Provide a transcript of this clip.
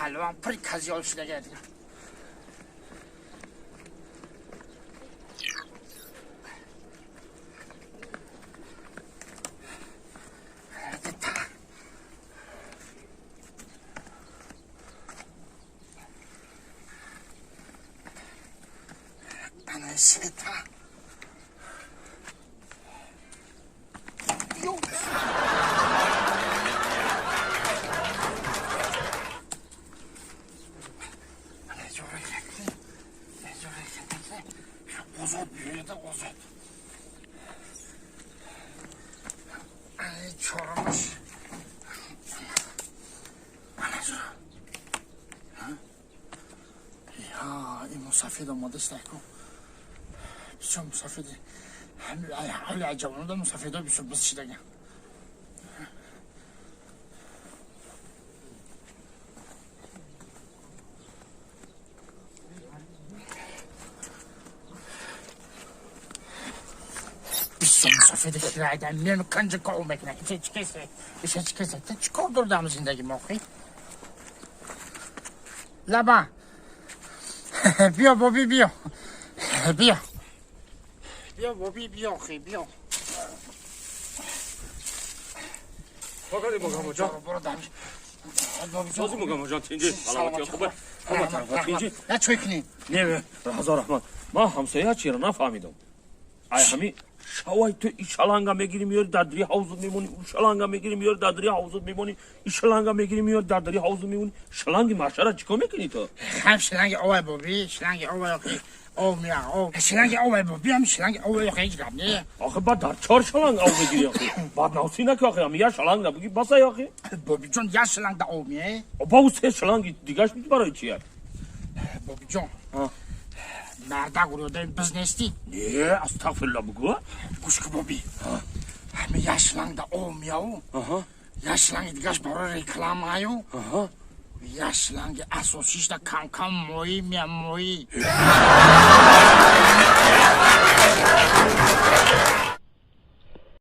Каллаам пури казиёл шудага дига. Сета. Озод биёяда, озод. Чорумаш. Ин мусафид омадааст ку. Бисёр мусафиди. Ҳоли ҷавонода мусафидо бисёр биз шидага. Бисёр мусафиди хирайда мем канҷа кор мекунад. Иша чӣ кесе? Иша чӣ кесе? Ту чӣ кор дордам зиндаги мохи? Лаба. Биё, боби, биё. Биё. Биё, боби, биё, хи, биё. Я чой кунем? Не, ҳазор раҳмат. Ман ҳамсоя чиро нафаҳмидам. Ай ҳами шавай ту и шаланга мегири, меёри, дар дари ҳавзут мемонӣ, у шаланга мегири, меёри, дар дари ҳавзут мемонӣ, и шаланга мегири, меёри, дар дари ҳавзут мемонӣ. Шаланги маҳшара чӣ кор мекунӣ ту? Ҳам шаланги овай, боби, шаланги овай, охи ов мея, ов. Шаланги овай, боби, ҳам шаланги овай, охи ҳеҷ гап не. Охи баъд дар чор шаланг ов мегири, охи. Баъд навсӣ наки, охи, ҳами як шаланг набуги басай, охи. Бобиҷон, як шаланг да ов мея. Ба у се шаланги дигаш барои чия? Бобиҷон, мардак урёдаи биз нестӣ? Не, астағфирулла, бугӯ. Гӯш ку, боби, ҳами як шланг да ов меяу, як шланги дигаш барои рекламаю, як шланги асосиш да кам-кам моӣ мея, моӣ.